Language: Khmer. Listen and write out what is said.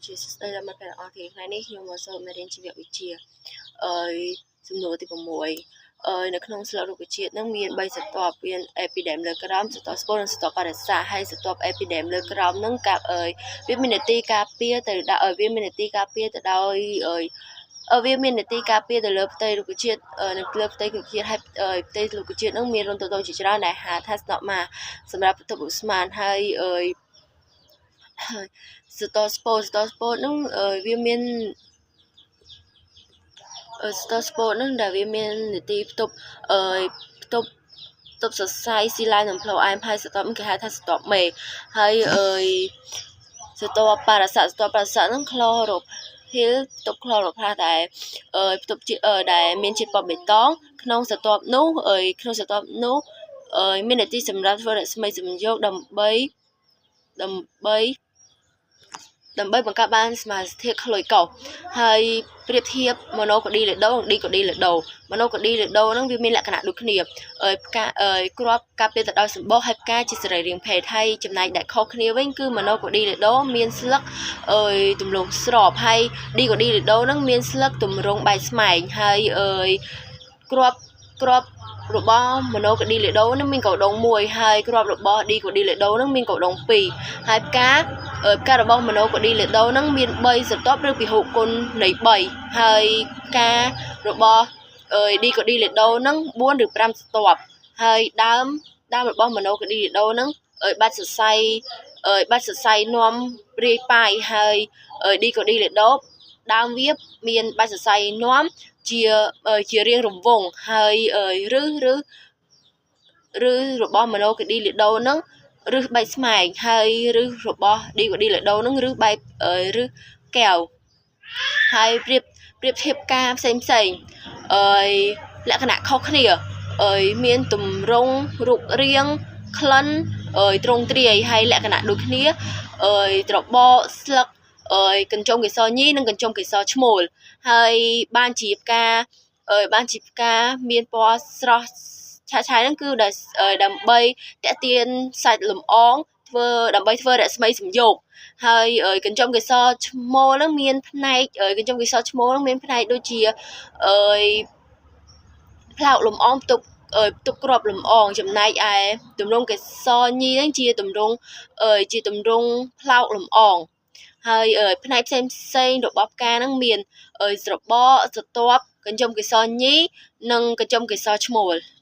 ជាសួស្តីដល់មិត្តភក្តិទាំងអស់គ្នាថ្ងៃនេះខ្ញុំមកសូត្រមេរៀនជីវវិទ្យាអឺសំណួរទី6អឺនៅក្នុងស្លឹករុក្ខជាតិនឹងមាន3ស្រទាប់មានអេពីដែមលើក្រោមស្រទាប់ស្ពូននិងស្រទាប់បរិសាហើយស្រទាប់អេពីដែមលើក្រោមនឹងកាអើយវាមាននទីការពារទៅដល់វាមាននទីការពារទៅដោយអើយវាមាននទីការពារទៅលើផ្ទៃរុក្ខជាតិនៅលើផ្ទៃរុក្ខជាតិហើយផ្ទៃរុក្ខជាតិនឹងមានរន្ធតូចៗជាច្រើនដែលហៅថាស្នក់ម៉ាសម្រាប់បន្ទប់ឧស្ម័នហើយអើយសតស្ពោសតស្ពោនឹងវាមានស្តស្ពោនឹងដែលវាមាននីតិផ្ទប់អឺផ្ទប់ផ្ទប់សរសៃស៊ីឡាយនិងផ្លូវអែមហើយសតបគេហៅថាសតបមេហើយអើយសតបប៉ារ៉ាសាសតបប៉ារ៉ាសានឹងក្លូរ៉ូហ៊ីលផ្ទប់ក្លូរ៉ូផ្លាស់ដែលអឺផ្ទប់ជាដែលមានជាតិពណ៌បៃតងក្នុងស្រទាប់នោះអើយក្នុងស្រទាប់នោះអើយមាននីតិសម្រាប់ធ្វើរស្មីសំយោគដើម្បីដើម្បីដើម្បីបង្កើតបានសមាសធាតុក្លុយកុសហើយប្រៀបធៀបម៉ូណូកូឌីលេដូនិងឌីកូឌីលេដូម៉ូណូកូឌីលេដូហ្នឹងវាមានលក្ខណៈដូចគ្នាអើយផ្កាអើយគ្រាប់ការពារទៅដោយសម្បកហើយផ្កាជាសរីរាង្គភេទហើយចំណែកដែលខុសគ្នាវិញគឺម៉ូណូកូឌីលេដូមានស្លឹកអើយទម្រង់ស្របហើយឌីកូឌីលេដូហ្នឹងមានស្លឹកទម្រង់បែកស្មែងហើយអើយគ្រាប់គ្រាប់របស់ម៉ូណូកូឌីលេដូនឹងមានកោដងមួយហើយគ្រាប់របស់ឌីកូឌីលេដូនឹងមានកោដង2ហើយផ្កាផ្ការបស់ម៉ូណូកូឌីលេដូនឹងមាន3ស្រទាប់ឬពហុគុណនៃ3ហើយផ្ការបស់ឌីកូឌីលេដូនឹង4ឬ5ស្រទាប់ហើយដើមដើមរបស់ម៉ូណូកូឌីលេដូនឹងបាច់សរសៃបាច់សរសៃនាំរាយប៉ាយហើយឌីកូឌីលេដូដើមវាមានបាច់សរសៃនាំជាជារាងរង្វង់ហើយឬឬឬរបស់ម៉ូណូកូឌីលេដូនឹងឬបែបស្មែងហើយឬរបស់ឌីកូឌីលេដូនឹងឬបែបឬកែវហើយប្រៀបប្រៀបធៀបការផ្សេងផ្សេងអឺលក្ខណៈខុសគ្នាអឺមានទម្រង់រូបរាងក្លិនអឺត្រង់ទ្រាយហើយលក្ខណៈដូចគ្នាអឺត្របកស្លឹកអើយកញ្ចុំកេសរញីនិងកញ្ចុំកេសរឈ្មោលហើយបានជាផ្កាអើយបានជាផ្កាមានពណ៌ស្រស់ឆាឆាយហ្នឹងគឺដើម្បីតេទៀនសាច់លំអងធ្វើដើម្បីធ្វើរស្មីសំយោគហើយកញ្ចុំកេសរឈ្មោលហ្នឹងមានផ្នែកកញ្ចុំកេសរឈ្មោលហ្នឹងមានផ្នែកដូចជាអើយផ្លោកលំអងផ្ទុកផ្ទុកគ្រាប់លំអងចំណែកឯទម្រង់កេសរញីហ្នឹងជាទម្រង់ជាទម្រង់ផ្លោកលំអងហើយផ្នែកផ្សេងផ្សេងរបស់ផ្កាហ្នឹងមានស្របកស្រទាប់កញ្ចុំកេសរញីនិងកញ្ចុំកេសរឈ្មោល។